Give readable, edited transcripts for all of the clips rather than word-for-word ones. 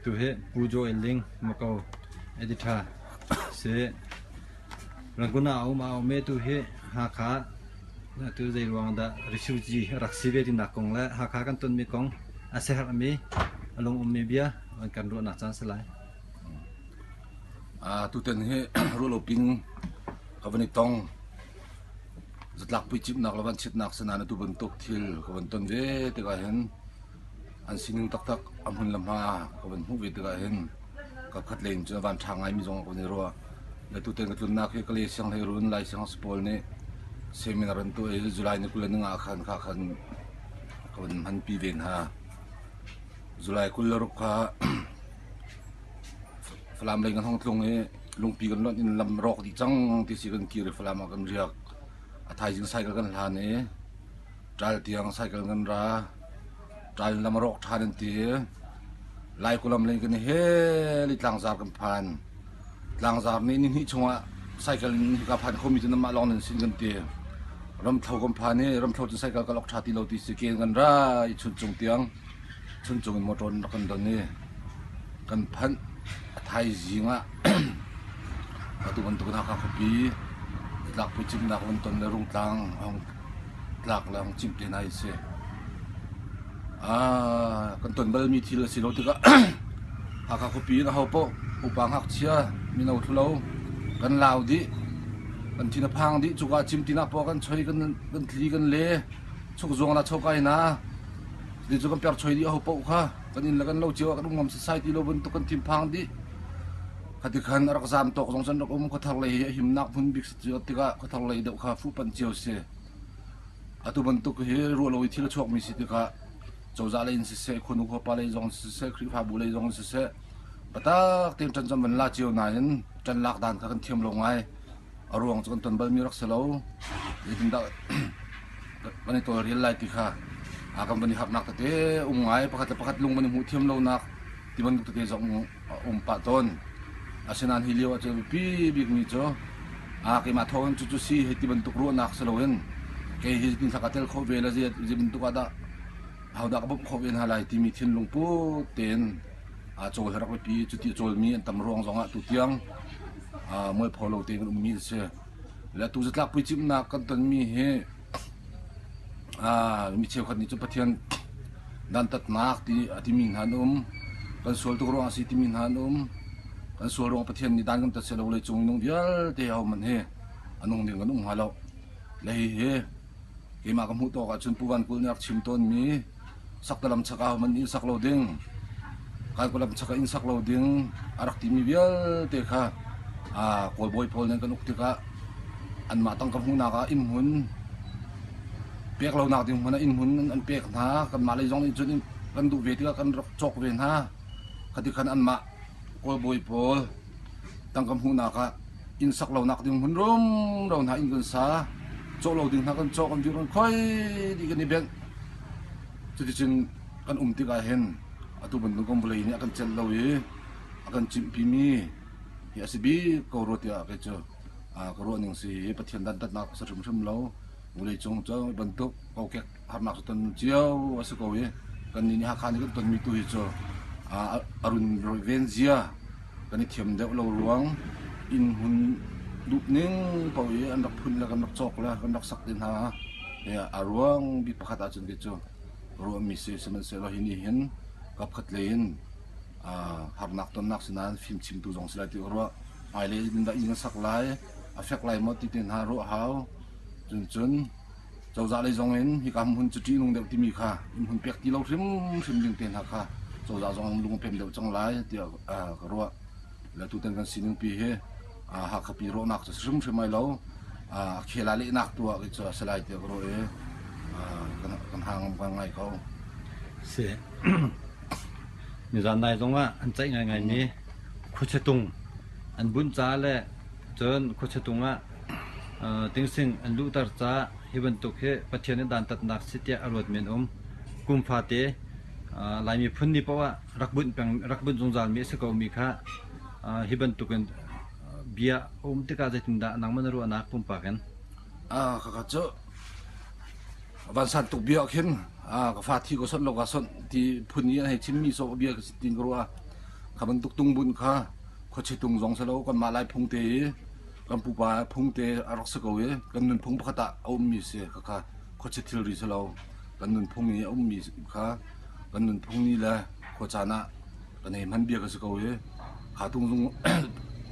Tu hi Pu Joel Ling Mako editor si. Rangoon ah a um a um i tu hi Hakha tu zei ruang dah refugee rak si ve tinak kong le Hakha kan tonmi kong a siaherhmi a lung ummi bia kan ruahnak caan si lai. Tutan hi ruahlo ping ka van i tong. Zatlak puicimhnak le vanchiatnak sinain atu bantuk thil ka van ton ve tikah hin an sining taktak a hmun le hma ka van hmuh ve tikah hin ka khat lei in cun a van ṭha ngaimi zong ka van i ruah. Le tutan ka tlunnak hi Kalay Sianghleirun Lai Siangngakchia pawl nih seminar an tuah i July ni 25 ah khan kha khan ka van hmanpi ve hna. July 26 kha Falam lei kan hong tlung i lungpi kan lonh in lam rawk dih cang ti si kan kir i Falam ah kan riak. A thaizing cycle kan hlan i ṭal tiang cycle kan ra. Ṭal in lam a rawk ṭhan an ti. Lai kulam lei kan i hel i tlangzar kan phan. Tlangzar nih nihnih chungah cycle in hika phan khomi cu nanmah lawng nan sin kan ti. Ramthlo kan phan i ramthlo cun cycle kal awk ṭha ti lo ti si ke in kan ra i chuncung tiang chuncung in motor in rak kan don i kan phanh. A thaizing ah atu bantuk in Hakha khuapi tlakpui cimnak van ton le Rungtlang a hung tlak le a hung cimh te hna hi si. Kan ton balmi thil a si lo tikah Hakha khuapi in ahopaoh upa ngakchia mino thlulo kan lau dih kan thin a phang dih cuka cim tinak paoh kan choi kan kan tli kan le chuk zuang la chokai na ti cu kan per choi dih ahopaoh kha kan inn le kan lo cio ah kan um ngam sasai ti lo bantuk kan thinphang dih khati khan a rak zaam tawk zong cun rak um khuathar lei hi a himnak hmun bik tikah khuathar lei deuh kha fuhpanh cio si Atu bantuk hi ruah lo i thil a chuakmi si tikah cozah lei in siseh, khuanu khuapa lei zong siseh, Khrihfabu lei zong siseh, biatak tein ṭan cu an van la cio nain ṭan lak dan kha kan thiam lo ngai. A ruang cu kan ton balmi rak si lo. Zeitindah kan i tawlrel lai ti kha kan van i harnak tete um ngai. Pakhat le pakhat lung van i hmuh thiam lonak ti bantuk tete zong a um pah tawn. Asinain hi lio ahcun a biapi bikmi cu keimah thawng in cucu si hei ti bantuk ruahnak si loin kei hi zeitin thla ka tel khawh ve le zei bantuk ah dah ahodah ka bawmh khawh ve hna lai timi thinlung put tein cawl hi rak biapi. Cuti a cawlmi an tam ruang zongah tutiang mualpho lo tein kan ummi a si. Le atu zatlak puicimhnak kan tonmi hi Mi cheukhat nih cun Pathian dantatnak ti a timi hna an um. Kan sual tuk ruangah a si timi hna an um. Kan sual ruangah Pathian nih dan kan tat seh lo leicung minung vialte ahohmanh hi a nung ding kan um hnga lo. Le hihi keimah ka hmuh tawk ahcun Pu Van Kulh nih a rak chim tawnmi saktalam chak ah ahohmanh inn sak lo ding, Kalkulam chak ah inn sak lo ding a rak timi vialte kha Kawl bawi pawl nih an kan uk tikah anmah tangka hmuhnak ah inn hmun pek lonak ding hmun ah inn hmun an pek hna. Kanmah lei zong nih cun kan duh ve tikah kan rak cawk ve hna. Khati khan anmah Kawl bawi pawl tangka hmuhnak ah inn sak lonak ding hmun rumro hna inn kan sa. Cawh lo ding hna kan cawh kan vir kan khoi dih kan i benh. Cuticun kan um tikah hin atu bantuk kan vawlei nih a kan celh lo i a kan cimhpimi hi a si bik ko rua tiah kei cu ka ruah ning si hi Pathian dantatnak a si hrimhrim lo. Vawlei cung cu bantuk kokek harnak cu ton cio a si ko i kannih nih Hakha nih kan tonmi tu hi cu a run ven zia kan i thiam deuh lo ruang inn hmun duh ning paoh i an rak phun le kan rak cawk le kan rak sak te hna a ruang bik pakhat ahcun kei cu ruahmi si sihmanhsehlaw hi nih hin kapkhat lei in harnak tonnak si nain fimchimtu zong si lai ti ka ruah. Hmailei in dah inn a sak lai, a fek lai maw ti te hna ruah hau. Cun cun cozah lei zong in hika hmun cu ṭihnung deuh timi kha inn hmun pek ti lo hrimhrim ding te hna kha cozah zong lung a pem deuh cang lai tiah ka ruah. Le tutan kan sining pi hi Hakha pi rawhnak cu hrimhrim ai lo. A khel ah lehnak tu ah cu a si lai tiah ka ruah i kan hangam kan ngai ko. Si. Nizan nai zongah an ceih ngaingaimi khuachatung an bunh caah le cun khuachatung ah tingsing an luhter caah hi bantuk hi Pathian nih dantatnak si tiah a ruatmi an um. Kum fate Lai miphun ni paoh ah rak bunh peng rak bunh zungzalmi a si komi kha hi bantukin bia a um tikah zeitindah nangmah na ruahnak pumpak in? Khakha cu vansan tuk bia khin ka fa thi ko sonh lo ka sonh ti phun i an hei chimmi sawh bia ka si tin ka ruah. Kha bantuk tungbunh kha khuachia tung zong si lo kanmah Lai phung te i kan pupa phung te a rak si ko i kan nunphung pakhat ah a ummi si. Khakha khuachia thilri si lo. Kan nunphung i a ummi kha kan nunphung ni le khuacaan ah kan ei hman bia ka si ko i kha tungzung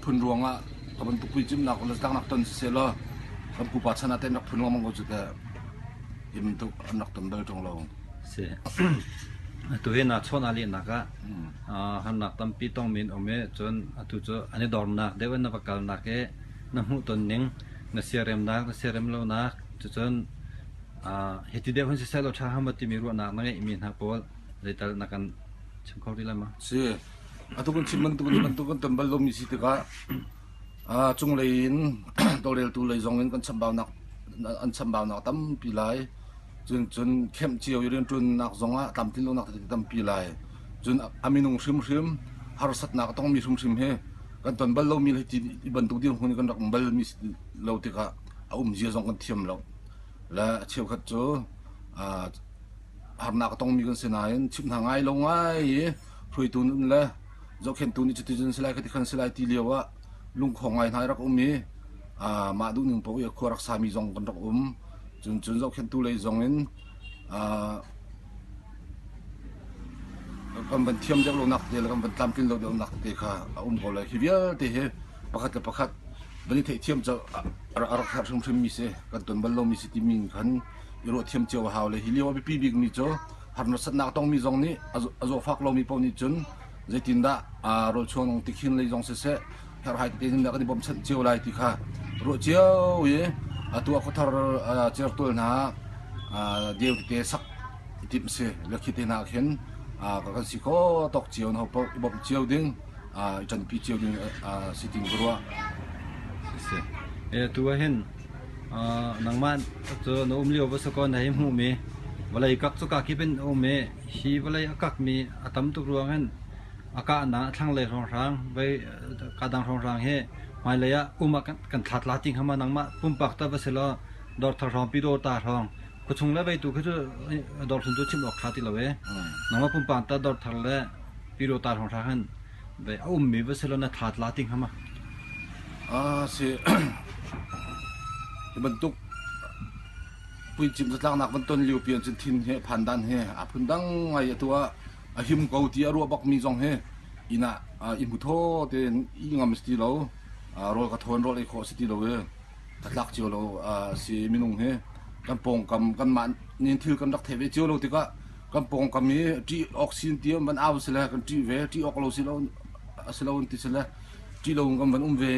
phun ruangah ka bantuk puicimnak le tlangnak ton siseh law kan pupa chan ah ten rak phun lengmang ko cu teh hi bantuk an rak ton bal ṭung lo. Si. Atu hi na chawn a lehnak ah harnak tampi tongmi an um i cun atu cu an i dornak deuh in na va kalnak i na hmuhton ning na siaremnak na siarem lonak cucun hiti deuh hun siseh law ṭha hnga maw timi ruahnak na ngeihmi hna pawl zeital na kan chim kho rih lai ma? Si. Atu kan chim bantuk in bantuk kan ton bal lomi si tikah cunglei in tawlreltu lei zong in kan chambaunak an chambaunak tampi lai. Cun cun kemh cio i rianṭuannak zong ah tlamtlin lonak tete tampi lai. Cun a minung hrimhrim harsatnak a tongmi hrimhrim hi kan ton bal lomi le ti bantuk dirhmun i kan rak um balmi si lo tikah a umzia zong kan thiam lo. Le a cheukhat cu harnak a tongmi kan si nain chimh hna ngai lo ngai i hruaitu nun le zohkhenhtu nih cuticun si lai khati khan si lai ti lio ah lungkhong ngai hna rak um i mah duhning paoh i khua rak sami zong kan rak um. Cun cun zohkhenhtu lei zong in kan van thiam deuh lonak te le kan van tlamtlin lo deuhnak te kha a um ko lai. Hi vialte hi pakhat le pakhat van i theihthiam cu a rak herh hrimhrim mi si. Kan ton bal lomi si timi in khan i ruahthiam cio a hau le hi lio a biapi bikmi cu harnasatnak tongmi zong nih a zawfak lomi paoh nih cun zeitindah rawlchuang tikhin lei zong siseh herhhai tete in dah kan i bawmhchanh cio lai ti kha ruah cio i atu ah khuathar certual hna deu tete sak i timh si le khi te hna khin kan si kho tawk cio na ho paoh i bawmh cio ding i ṭanpi cio ding si ting ka ruah. Si. E tu ah hin nangmah cu na um lio va si kaw na hei hmuhmi vawlei kak cu kakip in a um i hi vawlei a kakmi a tam tuk ruang hin a kahnak a thlanglei hrawnghrang vei kadang hrawnghrang hi hmailei ah um ah kan thlatla ti hnga ma nangmah pumpak ta va si law dawrthar hrawng pi dawr ta hrawng khuachung le vei tu khi cu dawrhlun cu chim awk tha ti lo e nangmah pumpak ta dawrthar le pi dawr ta hrawnghrang hin vei a ummi va si law na thlatla ti hnga ma Ah si hi bantuk puicim zatlaknak van ton lio pian cun thin he phan dan he a phun dang ngai atu ah a him ko ti a ruah bakmi zong hi inn ah i hmu thaw tein i ngam si ti lo rawl ka thawn rawl ei khawh si ti lo i ka tlak cio lo si minung hi kan pawngkam kanmah nin thil kan rak theih ve cio lo tikah kan pawngkam i ṭih awk sin ti van au si le kan ṭih ve ṭih awk lo si lo si lo ti si le ṭih lo kan van um ve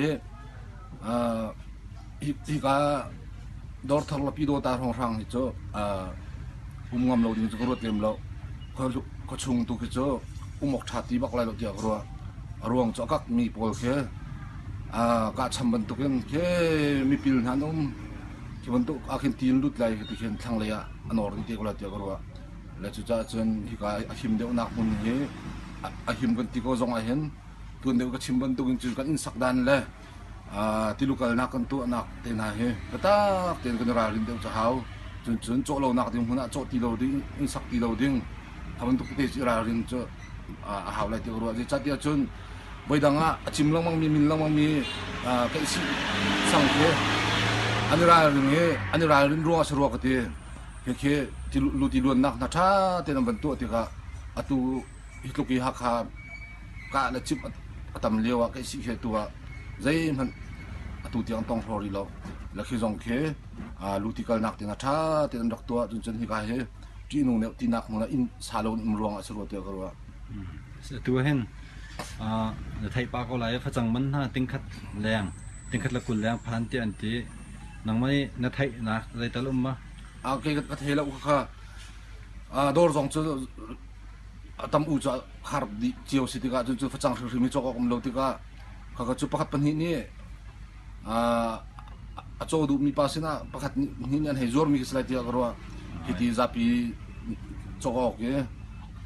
i hika dawrthar le pyidawta hrawnghrang hi cu um ngam lo ding cu ka ruat lem lo. Khuachung tu khi cu um awk ṭha ti bak lai lo tiah ka ruah. A ruang cu a kakmi pawl khi kahcham bantukin khi mipil hna an um. Khi bantuk ah khin ti in lut lai ti khin thlanglei ah a nawr dih te ko lai tiah ka ruah. Le cucaah cun hika a him deuhnak hmun hi a him kan ti ko zong ah hin tuan deuh ka chim bantukin cun kan inn sak dan le tilu kalnak kan tuahnak te hna hi biatak tein kan i ralrin deuh cu hau. Cun cun cawh lonak ding hmun ah cawh ti lo ding, inn sak ti lo ding, kha bantuk tete cu i ralrin cu a hau lai ti ka ruah. Zeicahtiah cun voidang ah a cim lengmangmi, min lengmangmi keihsih sang khi an i ralring i an i ralrin ruang a si rua ka ti. Khi lu ti luannak hna ṭha tein an van tuah tikah atu hi tluk i Hakha kah le cimh a tam lio ah keisih he tu ah zeihmanh atu tiang tong hraw rih lo. Le khi zong khi luti kalnak ding ah ṭha tein an rak tuah. Cun cun hika hi ṭihnung deuh tinak hmun ah inn sa lo in um ruang ah a si rua tiah ka ruah. Atu hin na theih pah ko lai facang man hna tingkhat leng tingkhat le 20 leng phan tiah an ti. Nangmah nih na theihnak zeital um ma? Kei ka thei lo kha dawr zong cu a tam u cu khar dih cio si tikah cun cu facang hrimhrim hi cawk awk um lo tikah khakha cu pakhat pahnih nih a caw duhmi pa sinah pakhat hnih nih an hei zuarmi khi si lai tiah ka ruah. Hiti zapi cawk awk i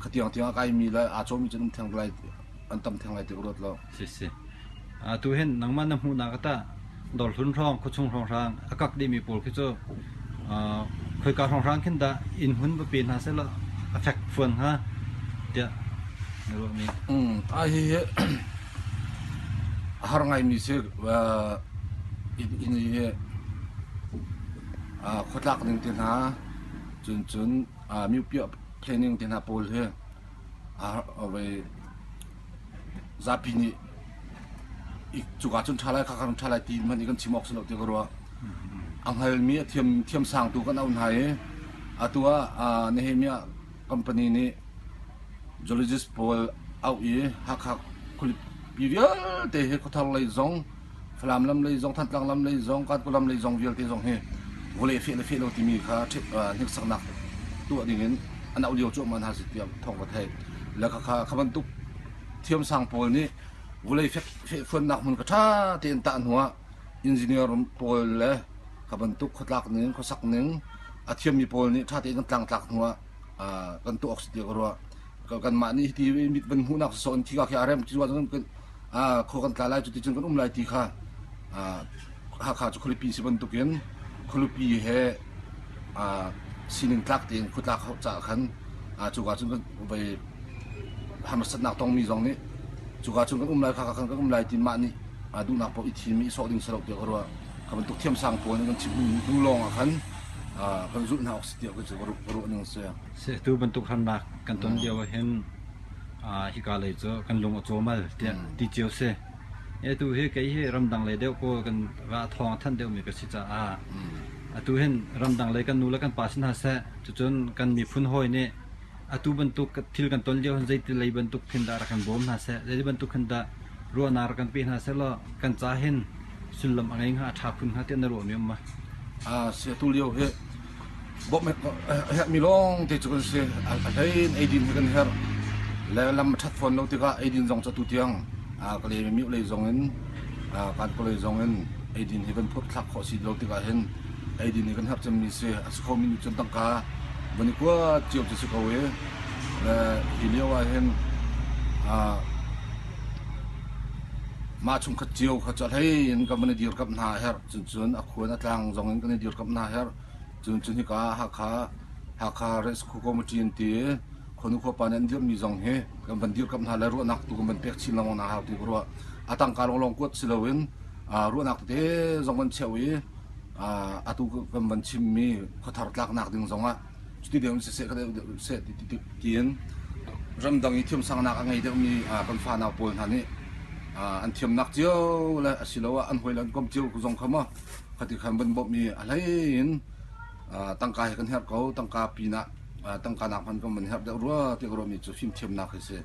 khatiang tiang a kaimi le aa cawmi cu an um theng lai an tam theng lai ti ka ruat lo. Si si. Atu hin nangmah na hmuhnak ah tah dawrhlun hrawng khuachung hrawnghrang a kak dihmi pawl khi cu khoika hrawnghrang khin dah inn hmun va pe hna sehlaw a fek fuan hnga tiah. Na ruahmi? A hi hi a har ngaimi si. Inn hi khuatlak ning te hna cun cun miupiah planning te hna pawl hi zapi nih cuka cun ṭha lai khakha ṭha lai ti hmanh i kan chim awk si lo ti ka ruah. A hngalmi a thiam thiamsangtu kan auh hna i atu ah Nehemiah company nih geologist pawl auh i Hakha khualipi vialte hi khuathar lei zong Falam lam lei zong Thantlang lam lei zong Kankaw lam lei zong vialte zong hi vawlei feh le feh lo timi kha hniksaknak tuah ding in an auh lio cuahmah hna si tiah thawng ka theih. Le khakha kha bantuk thiamsang pawl nih vawlei fehfuannak hmun kha ṭha tein tah hnuah engineer pawl le kha bantuk khuatlak ning khuasak ning a thiammi pawl nih ṭha tein kan tlangtlak hnuah kan tuah awk si tiah ka ruah. Kanmah nih hiti mit van hmuhnak sawsawh in khika khi a rem cu ahcun khua kan tla lai cuticun kan um lai ti kha Hakha cu khualipi si bantukin khualipi he sining tlak tein khuatlak caah khan cuka cun kan vei harsatnak tongmi zong nih cuka cun kan um lai khaka khan kan um lai ti mah nih duhnak paoh i thim i sawh ding si lo tiah ka ruah. Kha bantuk thiamsang pawl nih kan chim hnu lawng ah khan kan zulh hna awk si tiah ka ruah ning a si. Tu bantuk harnak kan ton lio ah hin hika lei cu kan lung a cawmal tiah ti cio si. Atu hi kei hi ramdang lei deuh kawl kan ra thawng a thanh deuhmi ka si caah atu hin ramdang lei kan nu le kan pa si hna seh cucun kan miphun hawi nih atu bantuk thil kan ton lio hin zeiti lei bantuk khin dah rak kan bawm hna seh zeiti bantuk khin dah ruahnak rak kan pe hna seh law kan ca hin sullam a ngei hnga a ṭha khun hnga tiah na ruahmi um ma? Si atu lio hi bawmh a herhmi lawngte cu kan si. A hlei in eidin hi kan herh. Le lam a ṭhat fawn lo tikah eidin zong cu atu tiang Kalaymyo lei zong in Kankaw lei zong in eidin hi kan phurh thlak khawh si lo tikah hin eidin hi kan herh cemmi si. A si khomi nih cun tangka van i kuat cio cu si ko i le hi lio ah hin mah chungkhat cio kha cu a hlei in kan van i dirkamh hna a herh. Cuncun a khuan a tlang zong in kan i dirkamh hna a herh. Cun cun hika Hakha Hakha Rescue Committee an ti i khuanu khuapa nih an dirhmi zong hi kan van dirkamh hna le ruahnak tu kan van pek chin lengmang hna hau ti ka ruah. A tangka lawnglawng kuat si loin ruahnak tete zong kan cheuh i atu kan van chimmi khuathar tlaknak ding zong ah cuti deuh in siseh kha deuh seh tiin ramdang i thiamsangnak a ngei deuhmi kan fanau pawl hna nih an thiamnak cio le asiloah an hawi le an kom cio zong kha maw khati khan van bawmh i a hlei in tangka hi kan herh ko tangka pinah tangka nak hman kan van herh deuh rua ti ka ruahmi cu fimthiamnak hi si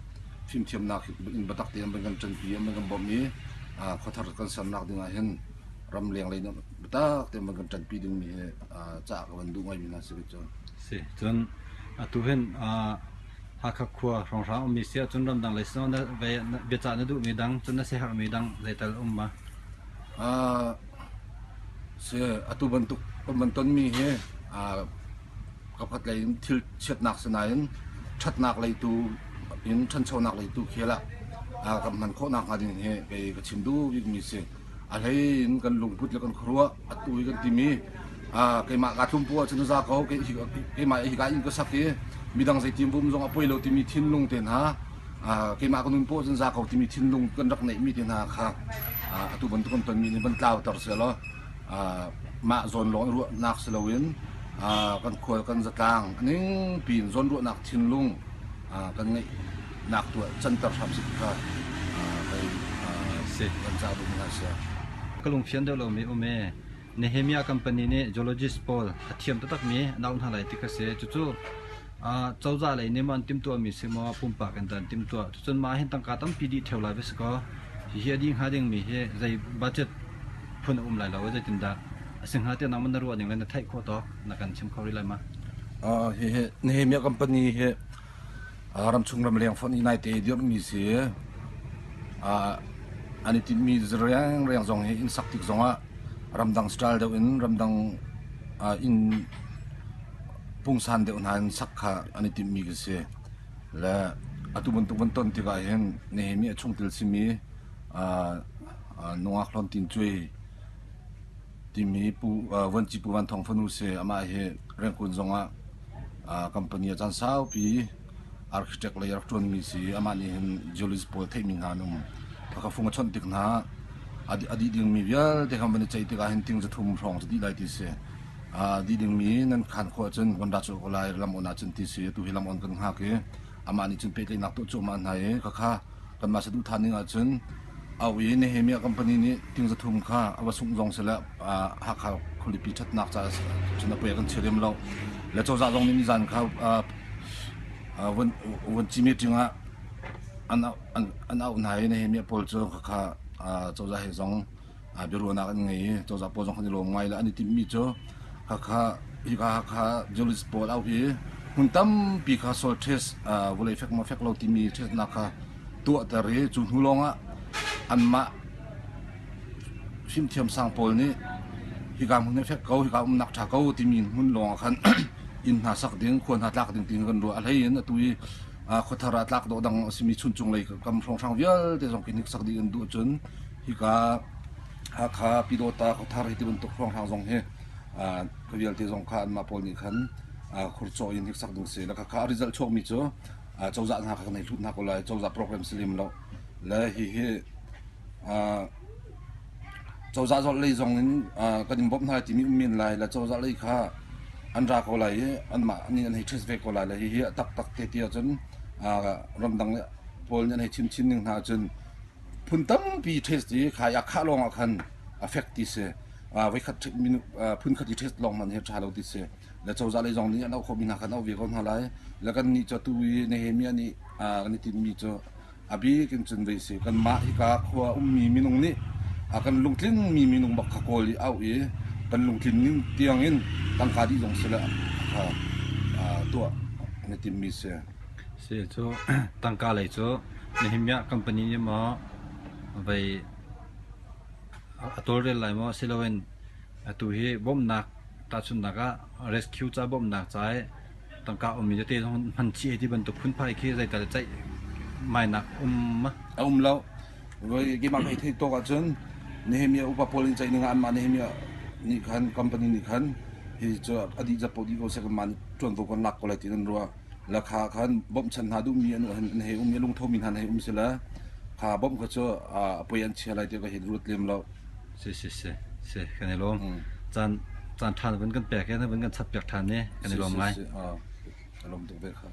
fimthiamnak in biatak tein van kan ṭanpi an van kan bawmh i khuathar kan sernak ding ah hin ramleng lei biatak tein van kan ṭanpi dingmi hi caah ka van duh ngaimi hna si cu. Si cun atu hin Hakha khua hrawnghrang ummi si ahcun ramdang lei sinah na biacah na duhmi dang cun na siaherhmi dang zeital um ma? Si atu bantuk kan van tonmi hi kapkhat lei in thil chiatnak si nain ṭhatnak lei tu in ṭhanchonak lei tu khel ah kan hman khawhnak hnga ding hi kei ka chim duh bikmi si. A hlei in kan lungput le kan khuaruah atu i kan timi keimah kaa tlum poah cun a za ko keimah hika inn ka sak i midang zeitin bum zong a poi lo timi thinlung te hna keimah ka nun poah cun za ko timi thinlung kan rak neihmi te hna kha atu bantuk kan tonmi nih van tlauter sehlaw mah zawn lawng ruahnak si loin kan khual kan zatlang ning piin zawn ruahnak thinlung kan ngeihnak tu ah canter hram si kha kei si kan ca duhmi hna si. Ka lungfian deuh lomi um ee. Nehemiah company nih geologist pawl a thiam taktakmi an auh hna lai ti kha si. Cucu cozah lei nih maw an timhtuahmi si maw pumpak in dah an timhtuah. Cucun mah hin tangka tampi dih ṭheo lai va si kaw hihi a dih hnga dingmi hi zei budget phun a um lai lo zeitindah a si hnga tiah nangmah na ruah ning le na theih khawh tawk na kan chim kho rih lai ma? Hihi Nehemiah company hi ramchung ramleng fonh i naite dirhmi si. An i tinhmi rengreng zong hi inn sak tik zongah ramdang style deuh in ramdang inn pungsan deuh hna in sak kha an i timhmi khi si. Le atu bantuk van ton tikah hin Nehemiah chungtel simi nungak Hlawn Tin Cuai timi Pu Vuanci Pu Van Thawng fanu si. Amah hi Rengkun zongah company a caan saupi. Architect lei a rak ṭuanmi si i amah nih hin geologist pawl theihmi hna an um. Khakha fung a chawnh tik hna a dih dingmi vialte kha van i ceih tikah hin ting 300 hrawng cu dih lai ti si. A dih dingmi nan khan khawh ahcun kan ra colh ko lai lam on ahcun ti si. Atu hi lam on kan hngak i amah nih cun pehtlaihnak tuah cuahmah hna i khakha kanmah saduhthah ning ahcun au i Nehemiah company nih ting 300 kha a va sungh zong sile Hakha khualipi ṭhatnak caah cun a poi a kan chia lem lo. Le cozah zong nih nizan kha vuanci meeting ah an an auh hna i Nehemiah pawl cu khakha cozah he zong biaruahnak an ngei i cozah pawl zong kan i lawm ngai le an i timhmi cu khakha hika Hakha journalist pawl auh i hmun tampi kha soil test vawlei fek maw fek lo timi testnak kha tuahter i cu hnu lawng ah anmah fimthiam sang pawl nih hika hmun hi fek ko hika umnak ṭha ko timi hmun lawng ah khan inn hna sak ding khua hna tlak ding ti kan ruah a hlei in atu i khuathar ah tlak dawh dang a simi chuncung lei kam hrawnghrang vialte zong khi hniksak dih kan duh cun hika Hakha Pyidawta khuathar hi ti bantuk hrawnghrang zong hi khua vialte zong kha anmah pawl nih khan khurcawh in hniksak ding si le khakha a result chuakmi cu cozah hna kha kan hei hlut hna ko lai cozah program si lem lo le hihi cozah zawt lei zong in kan in bawmh hna lai timi um men lai le cozah lei kha an ra ko lai i anmah nih an hei test ve ko lai le hihi a taktak te ti ahcun ramdang pawl nih an hei chim chin ning hna ahcun phun tampi test i khai a khah lawng ah khan a fek ti si voikhat phun khat i test lawng hmanh hi ṭha lo ti si le cozah lei zong nih an auh khawhmi hna khan auh ve ko hna lai le kan nih cu atu i Nehemiah nih kan i tinhmi cu A bik in cun vei si kanmah hika khua ummi minung nih a kan lungtlingmi minung bak kha kawl i auh i kan lungtlin ning tiang in tangka dih zong sile kha tuah na timmi si. Si cu tangka lei cu Nehemiah company nih maw vei a tawlrel lai maw siloin atu hi bawmhnak tahchunhnak ah rescue ca bawmhnak ca i tangka ummi tete zong hman chih ti bantuk phunphai khi zeital ceih mainak um ma? A um lo. Voi keimah ka i theih tawk ahcun Nehemiah upa pawl in ceih ning ah anmah Nehemiah nih khan company nih khan hi cu a dih zat paoh dih ko seh kanmah nih ṭuanvo kan lak ko lai ti an ruah. La kha khan bawmhchan hna duhmi an an hei um i lungthomi hna an hei um sila kha bawmh kha cu a poi an chia lai ti ka hi ruat lem lo. Si si si si kan i lawm. Caan caan ṭha na vun kan pek i na vun kan chap piak ṭhan i kan i lawm ngai. Si si si. Ka lawm tuk ve kha.